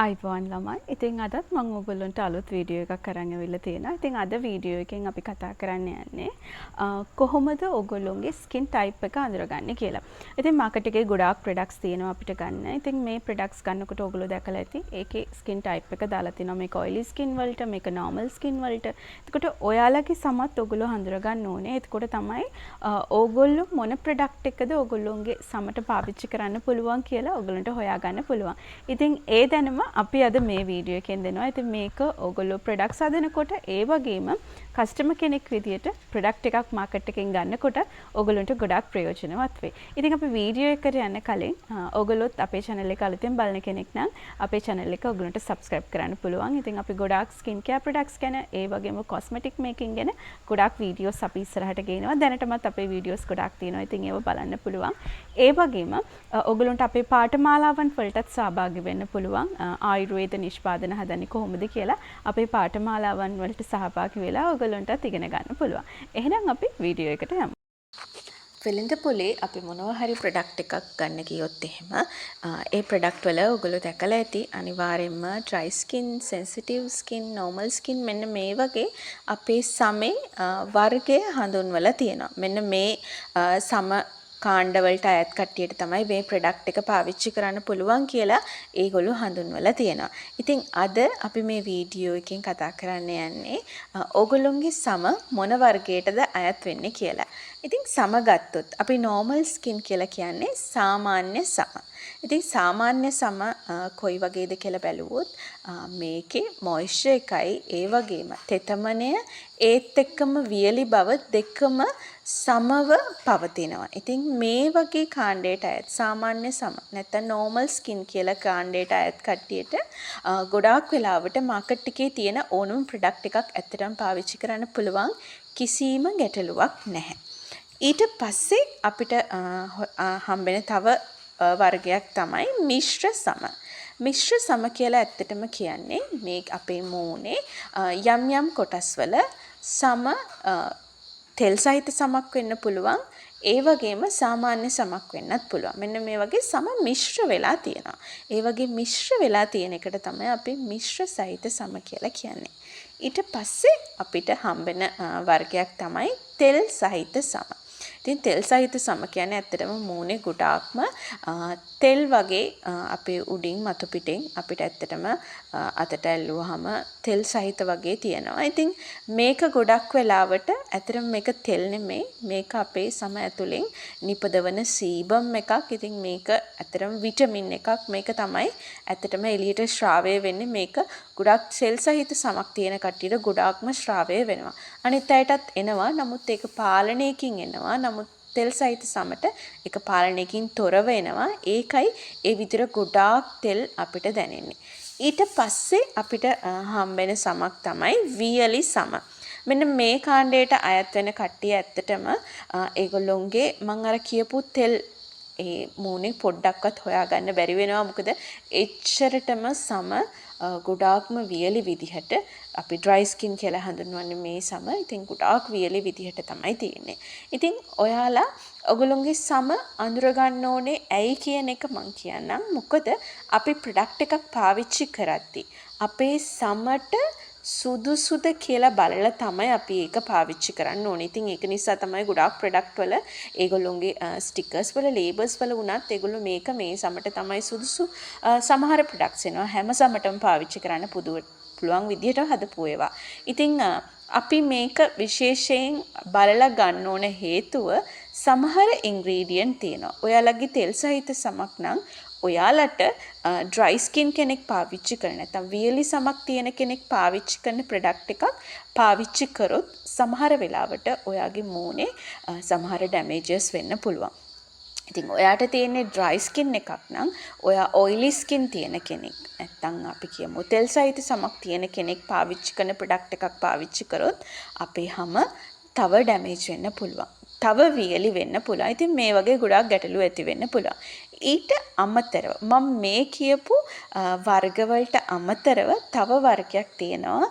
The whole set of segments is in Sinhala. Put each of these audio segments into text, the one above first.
ආයුබෝවන් ළමයි. ඉතින් අදත් මම ඔයගොල්ලන්ට අලුත් වීඩියෝ එකක් අරන් ඇවිල්ලා තියෙනවා. ඉතින් අද වීඩියෝ එකෙන් අපි කතා කරන්න යන්නේ කොහොමද ඔයගොල්ලොන්ගේ ස්කින් ටයිප් එක අඳුරගන්නේ කියලා. ඉතින් මාකට් එකේ ගොඩාක් ප්‍රොඩක්ට්ස් තියෙනවා අපිට ගන්න. ඉතින් මේ ප්‍රොඩක්ට්ස් ගන්නකොට ඔයගොල්ලෝ දැකලා ඇති ඒකේ ස්කින් ටයිප් එක දාලා තියෙනවා. මේක ඔයිලි ස්කින් වලට, මේක නෝමල් ස්කින් වලට. එතකොට ඔයාලගේ සමත් ඔයගොල්ලෝ හඳුරගන්න ඕනේ. එතකොට තමයි ඕගොල්ලෝ මොන ප්‍රොඩක්ට් එකද ඔයගොල්ලොන්ගේ සමට පාවිච්චි කරන්න පුළුවන් කියලා ඔයගොල්ලන්ට හොයාගන්න පුළුවන්. ඉතින් ඒ දැනුම අපි අද මේ වීඩියෝ එකෙන් දෙනවා. ඉතින් මේක ඔයගොල්ලෝ ප්‍රොඩක්ට්ස් හදනකොට, ඒ වගේම කස්ටමර් කෙනෙක් විදියට ප්‍රොඩක්ට් එකක් මාකට් එකෙන් ගන්නකොට ඔයගොල්ලන්ට ගොඩාක් ප්‍රයෝජනවත් වෙයි. ඉතින් අපි වීඩියෝ එකට යන්න කලින් ඔයගොල්ලොත් අපේ channel එක අලුතෙන් බලන කෙනෙක් නම් අපේ channel එක ඔයගොල්ලන්ට subscribe කරන්න පුළුවන්. ඉතින් අපි ගොඩාක් ස්කින් කෙයාර් ප්‍රොඩක්ට්ස් ගැන, ඒ වගේම කොස්මෙටික් මේකින් ගැන ගොඩාක් වීඩියෝස් අපි ඉස්සරහට ගේනවා. දැනටමත් අපේ වීඩියෝස් ගොඩාක් තියෙනවා. ඉතින් ඒව බලන්න පුළුවන්. ඒ වගේම ඔයගොල්ලන්ට අපේ පාඨමාලාවන් වලටත් සහභාගී වෙන්න පුළුවන්. ආයුර්වේද නිෂ්පාදන හදන්නේ කොහොමද කියලා අපේ පාඨමාලාවන් වලට සහභාගී වෙලා ඔයගොල්ලන්ටත් ඉගෙන ගන්න පුළුවන්. එහෙනම් අපි වීඩියෝ එකට යමු. වෙළඳ පොලේ අපි මොනවා හරි ප්‍රොඩක්ට් එකක් ගන්න ගියොත් එහෙම, ඒ ප්‍රොඩක්ට් වල ඔයගොල්ලෝ දැකලා ඇති අනිවාර්යෙන්ම dry skin, sensitive skin, normal skin මෙන්න මේ වගේ අපේ සමේ වර්ගය හඳුන්වලා තියෙනවා. මෙන්න මේ සම කාණ්ඩවලට අයත් කට්ටියට තමයි මේ ප්‍රොඩක්ට් එක පාවිච්චි කරන්න පුළුවන් කියලා ඒගොල්ලෝ හඳුන්වලා තියෙනවා. ඉතින් අද අපි මේ වීඩියෝ එකෙන් කතා කරන්න යන්නේ ඕගොල්ලොන්ගේ සම මොන වර්ගයටද අයත් වෙන්නේ කියලා. ඉතින් සම ගත්තොත් අපි නෝමල් ස්කින් කියලා කියන්නේ සාමාන්‍ය සම. ඉතින් සාමාන්‍ය සම කොයි වගේද කියලා බැලුවොත්, මේකේ මොයිස්චර් එකයි ඒ වගේම තෙතමනය ඒත් එක්කම වියලි බව දෙකම සමව පවතිනවා. ඉතින් මේ වගේ කාණ්ඩයට අයත් සාමාන්‍ය සම නැත්නම් නෝමල් ස්කින් කියලා කාණ්ඩයට අයත් කට්ටියට ගොඩාක් වෙලාවට මාකට් එකේ තියෙන ඕනම ප්‍රොඩක්ට් එකක් ඇත්තටම පාවිච්චි කරන්න පුළුවන්, කිසිම ගැටලුවක් නැහැ. ඊට පස්සේ අපිට හම්බෙන තව වර්ගයක් තමයි මිශ්‍ර සම. මිශ්‍ර සම කියලා ඇත්තටම කියන්නේ මේ අපේ මූණේ යම් යම් කොටස්වල සම තෙල් සහිත සමක් වෙන්න පුළුවන්. ඒ වගේම සාමාන්‍ය සමක් වෙන්නත් පුළුවන්. මෙන්න මේ වගේ සම මිශ්‍ර වෙලා තියෙනවා. ඒ වගේ මිශ්‍ර වෙලා තියෙන එකට තමයි අපි මිශ්‍ර සහිත සම කියලා කියන්නේ. ඊට පස්සේ අපිට හම්බෙන වර්ගයක් තමයි තෙල් සහිත සම. ඉතින් තෙල් සහිත සම කියන්නේ ඇත්තටම මූණේ ගොඩාක්ම තෙල් වගේ අපේ උඩින් මතු පිටින් අපිට ඇත්තටම අතට ඇල්ලුවාම තෙල් සහිත වගේ තියෙනවා. ඉතින් මේක ගොඩක් වෙලාවට ඇත්තටම මේක තෙල් නෙමෙයි, මේක අපේ සම ඇතුලෙන් නිපදවන සීබම් එකක්. ඉතින් මේක ඇත්තටම විටමින් එකක්. මේක තමයි ඇත්තටම එළියට ශ්‍රාවය වෙන්නේ. මේක ගොඩක් තෙල් සහිත සමක් තියෙන කට්ටියට ගොඩාක්ම ශ්‍රාවය වෙනවා. අනිත් අයටත් එනවා. නමුත් ඒක පාලනයකින් එනවා. නමුත් තෙල් සහිත සමට ඒක පාලනයකින් තොරව එනවා. ඒකයි ඒ විදිහට ගොඩාක් තෙල් අපිට දැනෙන්නේ. ඊට පස්සේ අපිට හම්බෙන සමක් තමයි වියලි සම. මෙන්න මේ කාණ්ඩයට අයත් වෙන කට්ටිය ඇත්තටම ඒගොල්ලොන්ගේ මං අර කියපු තෙල් ඒ මූණේ පොඩ්ඩක්වත් හොයාගන්න බැරි වෙනවා. මොකද එච්චරටම සම ගොඩාක්ම වියලි විදිහට, අපි ඩ්‍රයි ස්කින් කියලා හඳුන්වන්නේ මේ සම. ඉතින් ගොඩාක් වියලි විදිහට තමයි තියෙන්නේ. ඉතින් ඔයාලා ඔයගොල්ලොන්ගේ සම අඳුරගන්න ඕනේ ඇයි කියන එක මං කියන්නම්. මොකද අපි ප්‍රොඩක්ට් එකක් පාවිච්චි කරද්දි අපේ සමට සුදුසුද කියලා බලලා තමයි අපි ඒක පාවිච්චි කරන්න ඕනේ. ඉතින් ඒක නිසා තමයි ගොඩාක් ප්‍රොඩක්ට් වල ඒගොල්ලොන්ගේ ස්ටිකර්ස් වල, ලේබල්ස් වල වුණත් ඒගොල්ලෝ මේක මේ සමට තමයි සුදුසු, සමහර ප්‍රොඩක්ට්ස් එනවා හැම සමටම පාවිච්චි කරන්න පුළුවන් විදිහට හදපු ඒවා. ඉතින් අපි මේක විශේෂයෙන් බලලා ගන්න ඕන හේතුව සමහර ඉන්ග්‍රීඩියන්ට් තියෙනවා. ඔයාලගේ තෙල් සහිත සමක් නම් ඔයාලට ඩ්‍රයි ස්කින් කෙනෙක් පාවිච්චි කරන, නැත්නම් වියලි සමක් තියෙන කෙනෙක් පාවිච්චි කරන ප්‍රොඩක්ට් එකක් පාවිච්චි කරොත් සමහර වෙලාවට ඔයාගේ මූණේ සමහර ඩැමේජස් වෙන්න පුළුවන්. ඉතින් ඔයාට තියෙන්නේ ඩ්‍රයි ස්කින් එකක් නම්, ඔයා ඔයිලි ස්කින් තියෙන කෙනෙක්, නැත්නම් අපි කියමු තෙල් සහිත සමක් තියෙන කෙනෙක් පාවිච්චි කරන ප්‍රොඩක්ට් එකක් පාවිච්චි කරොත් අපේ හම තව ඩැමේජ් වෙන්න පුළුවන්. තව වියලි වෙන්න පුළුවන්. ඉතින් මේ වගේ ගොඩාක් ගැටලු ඇති වෙන්න පුළුවන්. ඊට අමතරව මම මේ කියපු වර්ග වලට අමතරව තව වර්ගයක් තියෙනවා.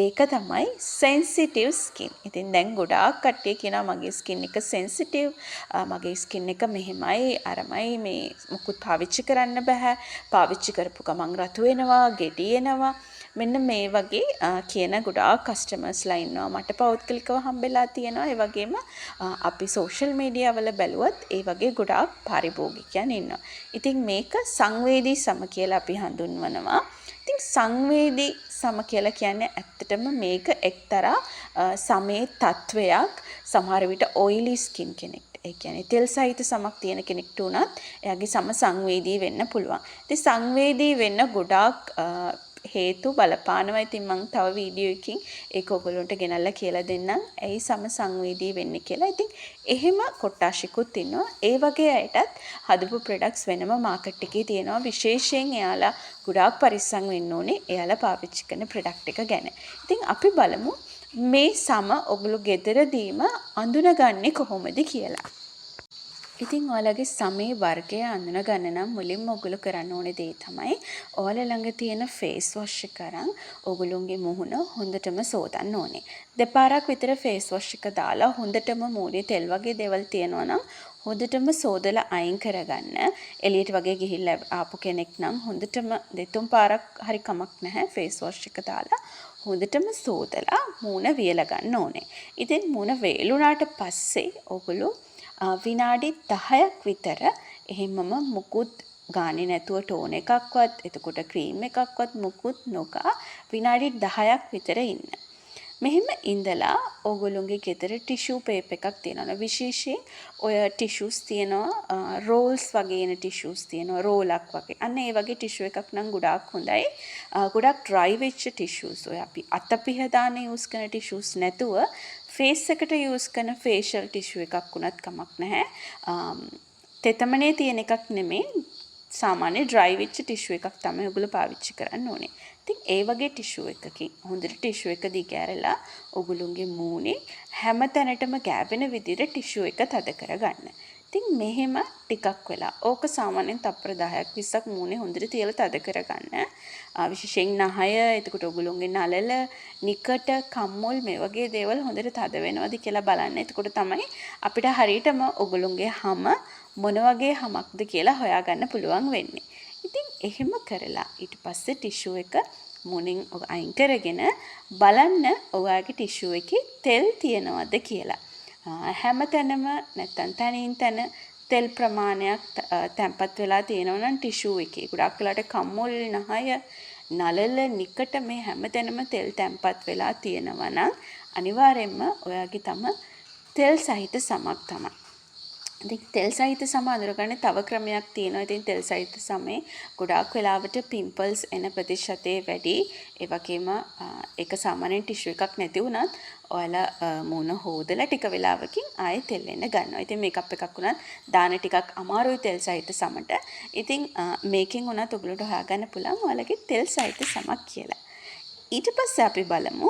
ඒක තමයි සෙන්සිටිව් ස්කින්. ඉතින් දැන් ගොඩාක් කට්ටිය කියනවා මගේ ස්කින් එක සෙන්සිටිව්, මගේ ස්කින් එක මෙහෙමයි අරමයි, මේ මුකුත් පාවිච්චි කරන්න බෑ. පාවිච්චි කරපු ගමන් රතු වෙනවා, ගෙඩි එනවා. මෙන්න මේ වගේ කියන ගොඩාක් කස්ටමර්ස්ලා ඉන්නවා. මට පෞද්ගලිකව හම්බෙලා තියෙනවා. ඒ වගේම අපි සෝෂල් මීඩියා වල බැලුවත් ඒ වගේ ගොඩාක් පාරිභෝගිකයන් ඉන්නවා. ඉතින් මේක සංවේදී සම කියලා අපි හඳුන්වනවා. ඉතින් සංවේදී සම කියලා කියන්නේ ඇත්තටම මේක එක්තරා සමේ තත්වයක්. සමහර විට ඔයිලි ස්කින් කෙනෙක්ට, ඒ කියන්නේ තෙල් සහිත සමක් තියෙන කෙනෙක්ට වුණත් එයාගේ සම සංවේදී වෙන්න පුළුවන්. ඉතින් සංවේදී වෙන්න ගොඩාක් හේතු බලපානවා. ඉතින් මං තව වීඩියෝ එකකින් ඒක ඔයගොල්ලන්ට ගෙනල්ලා කියලා දෙන්නම්, ඇයි සම සංවේදී වෙන්නේ කියලා. ඉතින් එහෙම කොට්ටාශිකුත් ඉන්නවා. ඒ වගේ අයටත් හදපු ප්‍රොඩක්ට්ස් වෙනම මාකට් එකේ තියෙනවා. විශේෂයෙන් එයාලා ගොඩාක් පරිස්සම් වෙන්න ඕනේ එයාලා පාවිච්චි කරන ප්‍රොඩක්ට් එක ගැන. ඉතින් අපි බලමු මේ සම ඔගොල්ලෝ ගෙදරදීම අඳුනගන්නේ කොහොමද කියලා. ඉතින් ඔයාලගේ සමේ වර්ගය අඳුනගන්න නම් මුලින්ම ඔයගොල්ලෝ කරන්න ඕනේ දේ තමයි, ඔයාලා ළඟ තියෙන ෆේස් වොෂ් එක අරන් ඔයගොල්ලෝගේ මුහුණ හොඳටම සෝදන්න ඕනේ. දෙපාරක් විතර ෆේස් වොෂ් එක දාලා හොඳටම මූණේ තෙල් වගේ දේවල් තියෙනවා නම් හොඳටම සෝදලා අයින් කරගන්න. එළියට වගේ ගිහිල්ලා ආපු කෙනෙක් නම් හොඳටම දෙතුන් පාරක් හරි කමක් නැහැ, ෆේස් වොෂ් එක දාලා හොඳටම සෝදලා මූණ වියලා ගන්න ඕනේ. ඉතින් මූණ වේලුණාට පස්සේ ඔයගොල්ලෝ විනාඩි 10ක් විතර එහෙමම මුකුත් ගානේ නැතුව, ටෝනර් එකක්වත් එතකොට ක්‍රීම් එකක්වත් මුකුත් නොගා විනාඩි 10ක් විතර ඉන්න. මෙහෙම ඉඳලා ඕගොල්ලොන්ගේ ගෙදර ටිෂූ පේපර් එකක් තියෙනවා නම්, විශේෂයෙන් ඔය ටිෂූස් තියෙනවා, රෝල්ස් වගේ එන ටිෂූස් තියෙනවා, රෝලක් වගේ. අන්න ඒ වගේ ටිෂූ එකක් නම් ගොඩාක් හොඳයි. ගොඩක් ඩ්‍රයි වෙච්ච ටිෂූස්, ඔය අපි අත පිහදාන යූස් කරන ටිෂූස් නැතුව ෆේස් එකට යූස් කරන ෆේෂල් ටිෂූ එකක් වුණත් කමක් නැහැ. තෙතමනේ තියෙන එකක් නෙමෙයි. සාමාන්‍ය ඩ්‍රයි වෙච්ච ටිෂූ එකක් තමයි ඔයගොල්ලෝ පාවිච්චි කරන්න ඕනේ. ඉතින් ඒ වගේ ටිෂූ එකකින් හොඳට ටිෂූ එක දිග ඇරලා ඔගොල්ලොන්ගේ මූණේ හැම තැනටම ගෑවෙන විදිහට ටිෂූ එක තද කරගන්න. ඉතින් මෙහෙම ටිකක් වෙලා ඕක සාමාන්‍යයෙන් තප්පර 10ක් 20ක් මූණේ හොඳට තියලා තද කරගන්න. විශේෂයෙන් නහය, එතකොට ඔගොල්ලොන්ගේ නළල, නිකට, කම්මුල් මේ වගේ දේවල් හොඳට තද වෙනවද කියලා බලන්න. එතකොට තමයි අපිට හරියටම ඔගොල්ලොන්ගේ හම මොන වගේ හමක්ද කියලා හොයාගන්න පුළුවන් වෙන්නේ. ඉතින් එහෙම කරලා ඊට පස්සේ ටිෂූ එක මූණෙන් අයින් කරගෙන බලන්න ඔයාගේ ටිෂූ එකේ තෙල් තියනවද කියලා. හැම තැනම නැත්තම් තැනින් තැන තෙල් ප්‍රමාණයක් තැම්පත් වෙලා තියෙනවා නම් ටිෂූ එකේ, ගොඩක් වෙලාවට කම්මුල්, නහය, නළල, නිකට මේ හැම තැනම තෙල් තැම්පත් වෙලා තියෙනවා නම් අනිවාර්යෙන්ම ඔයාගේ තම තෙල් සහිත සමක් තමයි. ඉතින් තෙල් සහිත සම අඳුරගන්න තව ක්‍රමයක් තියෙනවා. ඉතින් තෙල් සහිත සමේ ගොඩාක් වෙලාවට පිම්පල්ස් එන ප්‍රතිශතය වැඩි. ඒ වගේම ඒක සාමාන්‍යයෙන් ටිෂු එකක් නැති වුණත් ඔයාලා මූණ හෝදලා ටික වෙලාවකින් ආයෙ තෙල් එන්න ගන්නවා. ඉතින් මේකප් එකක් වුණත් දාන ටිකක් අමාරුයි තෙල් සහිත සමට. ඉතින් මේකෙන් වුණත් ඔයගොල්ලන්ට හොයාගන්න පුළුවන් ඔයාලගේ තෙල් සහිත සමක් කියලා. ඊට පස්සේ අපි බලමු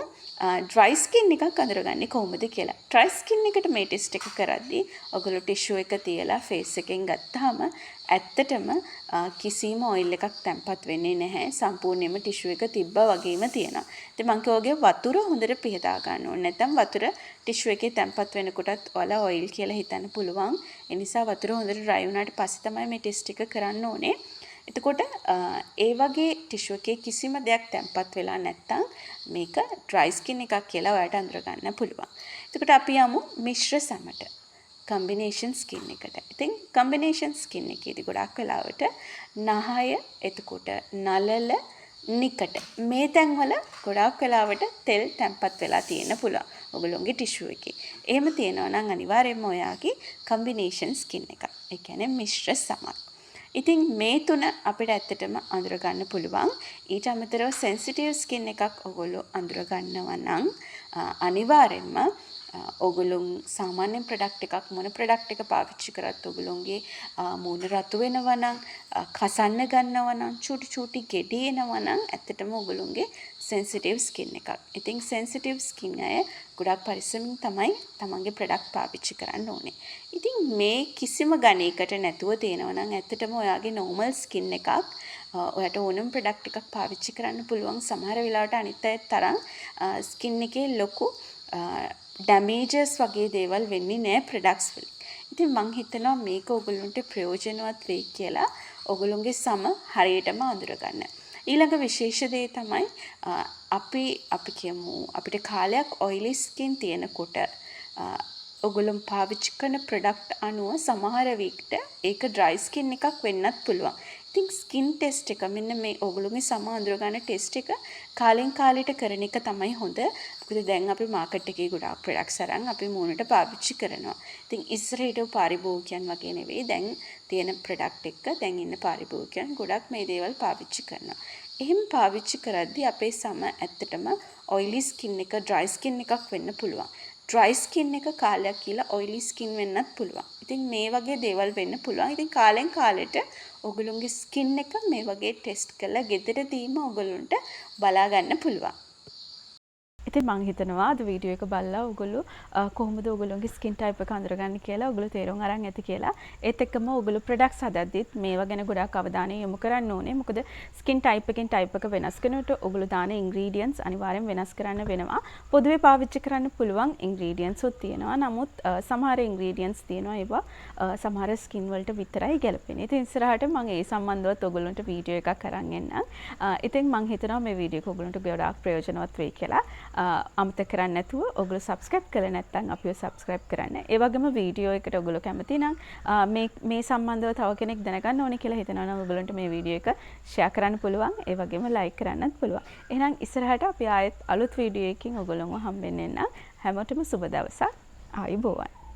ඩ්‍රයි ස්කින් එකක් අඳුරගන්නේ කොහොමද කියලා. ඩ්‍රයි ස්කින් එකට මේ ටෙස්ට් එක කරද්දී ඔයගොල්ලෝ ටිෂු එක තියලා ෆේස් එකෙන් ගත්තාම ඇත්තටම කිසිම ඔයිල් එකක් තැම්පත් වෙන්නේ නැහැ. සම්පූර්ණයෙන්ම ටිෂු එක තිබ්බා වගේම තියෙනවා. ඉතින් මං කිව්වා වගේ වතුර හොඳට පිහදා ගන්න ඕනේ. නැත්නම් වතුර ටිෂු එකේ තැම්පත් වෙනකොටත් ඔයාලා ඔයිල් කියලා හිතන්න පුළුවන්. ඒ නිසා වතුර හොඳට ඩ්‍රයි වුණාට පස්සේ තමයි මේ ටෙස්ට් එක කරන්න ඕනේ. එතකොට ඒ වගේ ටිෂු එකේ කිසිම දෙයක් තැම්පත් වෙලා නැත්නම් මේක ඩ්‍රයි ස්කින් එකක් කියලා ඔයාලට අඳුරගන්න පුළුවන්. එතකොට අපි යමු මිශ්‍ර සමට, කම්බිනේෂන් ස්කින් එකට. ඉතින් කම්බිනේෂන් ස්කින් එකේදී ගොඩක් වෙලාවට නහය, එතකොට නළල, නිකට මේ තැන්වල ගොඩාක් වෙලාවට තෙල් තැම්පත් වෙලා තියෙන්න පුළුවන් ඔයගොල්ලෝගේ ටිෂු එකේ. එහෙම තියෙනවා නම් අනිවාර්යයෙන්ම ඔයාගේ කම්බිනේෂන් ස්කින් එකක්. ඒ කියන්නේ මිශ්‍ර සමක්. ඉතින් මේ තුන අපිට ඇත්තටම අඳුර ගන්න පුළුවන්. ඊට අමතරව සෙන්සිටිව් ස්කින් එකක් ඔයගොල්ලෝ අඳුර ගන්නවා නම් අනිවාර්යෙන්ම ඔගොල්ලොන් සාමාන්‍යයෙන් ප්‍රොඩක්ට් එකක්, මොන ප්‍රොඩක්ට් එක පාවිච්චි කරත් ඔගොල්ලොන්ගේ මූණ රතු වෙනවා නම්, කසන්න ගන්නවා නම්, චූටි චූටි ගෙඩි එනවා නම් ඇත්තටම ඔගොල්ලොන්ගේ සෙන්සිටිව් ස්කින් එකක්. ඉතින් සෙන්සිටිව් ස්කින් අය ගොඩාක් පරිස්සමින් තමයි තමන්ගේ ප්‍රොඩක්ට් පාවිච්චි කරන්න ඕනේ. ඉතින් මේ කිසිම ගණයකට නැතුව තියෙනවා නම් ඇත්තටම ඔයාගේ නෝමල් ස්කින් එකක්. ඔයාට ඕනම ප්‍රොඩක්ට් එකක් පාවිච්චි කරන්න පුළුවන්. සමහර වෙලාවට අනිත් අය තරම් ස්කින් එකේ ලොකු ඩැමේජස් වගේ දේවල් වෙන්නේ නෑ ප්‍රොඩක්ට්ස් වලින්. ඉතින් මං හිතනවා මේක ඔයගොල්ලන්ට ප්‍රයෝජනවත් වෙයි කියලා ඔයගොල්ලන්ගේ සම හරියටම අඳුරගන්න. ඊළඟ විශේෂ දේ තමයි අපි අපි කියමු අපිට කාලයක් ඔයිලි ස්කින් තියෙනකොට ඔගොල්ලෝ පාවිච්චි කරන ප්‍රොඩක්ට් අනුව සමහර විට ඒක ඩ්‍රයි ස්කින් එකක් වෙන්නත් පුළුවන්. ඉතින් ස්කින් ටෙස්ට් එක, මෙන්න මේ ඔයගොල්ලෝගේ සම අඳුරගන්න ටෙස්ට් එක කාලෙන් කාලෙට කරන එක තමයි හොඳ. මොකද දැන් අපි මාකට් එකේ ගොඩාක් ප්‍රොඩක්ට්ස් අරන් අපි මූණට පාවිච්චි කරනවා. ඉතින් ඉස්සර හිටපු පාරිභෝගිකයන් වගේ නෙවෙයි දැන් තියෙන ප්‍රොඩක්ට් එක. දැන් ඉන්න පාරිභෝගිකයන් ගොඩක් මේ දේවල් පාවිච්චි කරනවා. එහෙම පාවිච්චි කරද්දි අපේ සම ඇත්තටම ඔයිලි ස්කින් එක ඩ්‍රයි ස්කින් එකක් වෙන්න පුළුවන්. ඩ්‍රයි ස්කින් එක කාලයක් ගිහිල්ලා ඔයිලි ස්කින් වෙන්නත් පුළුවන්. ඉතින් මේ වගේ දේවල් වෙන්න පුළුවන්. ඉතින් කාලෙන් කාලෙට ඔගොල්ලොන්ගේ ස්කින් එක මේ වගේ ටෙස්ට් කරලා ගෙදරදීම ඔයගොල්ලන්ට බලා ගන්න පුළුවන්. ඉතින් මං හිතනවා අද වීඩියෝ එක බලලා ඔයගොල්ලෝ කොහොමද ඔයගොල්ලෝගේ ස්කින් ටයිප් එක අඳුරගන්නේ කියලා ඔයගොල්ලෝ තේරුම් අරන් ඇති කියලා. ඒත් එක්කම ඔයගොල්ලෝ ප්‍රොඩක්ට්ස් හදද්දිත් මේවා ගැන ගොඩාක් අවධානය යොමු කරන්න ඕනේ. මොකද ස්කින් ටයිප් එකෙන් ටයිප් එක වෙනස් වෙනකොට ඔයගොල්ලෝ දාන ඉන්ග්‍රීඩියන්ට්ස් අනිවාර්යෙන් වෙනස් කරන්න වෙනවා. පොදුවේ පාවිච්චි කරන්න පුළුවන් ඉන්ග්‍රීඩියන්ට්ස් උත් තියෙනවා. නමුත් සමහර ඉන්ග්‍රීඩියන්ට්ස් තියෙනවා, ඒවා සමහර ස්කින් වලට විතරයි ගැලපෙන්නේ. ඉතින් ඉස්සරහට මං ඒ සම්බන්ධවත් ඔයගොල්ලන්ට වීඩියෝ එකක් අරන් එන්නම්. ඉතින් මං හිතනවා මේ වීඩියෝ එක ඔයගොල්ලන්ට ගොඩාක් ප්‍රයෝජනවත් වෙයි කියලා. අමතක කරන්නේ නැතුව ඔයගොල්ලෝ සබ්ස්ක්‍රයිබ් කරලා නැත්නම් අපිව සබ්ස්ක්‍රයිබ් කරන්න. ඒ වගේම වීඩියෝ එකට ඔයගොල්ලෝ කැමති නම්, මේ මේ සම්බන්ධව තව කෙනෙක් දැනගන්න ඕනේ කියලා හිතනවා නම්, ඔයගොල්ලන්ට මේ වීඩියෝ එක ෂෙයා කරන්න පුළුවන්. ඒ වගේම ලයික් කරන්නත් පුළුවන්. එහෙනම් ඉස්සරහට අපි ආයෙත් අලුත් වීඩියෝ එකකින් ඔයගොල්ලන්ව හම්බෙන්න එන්නම්. හැමෝටම සුබ දවසක්. ආයුබෝවන්.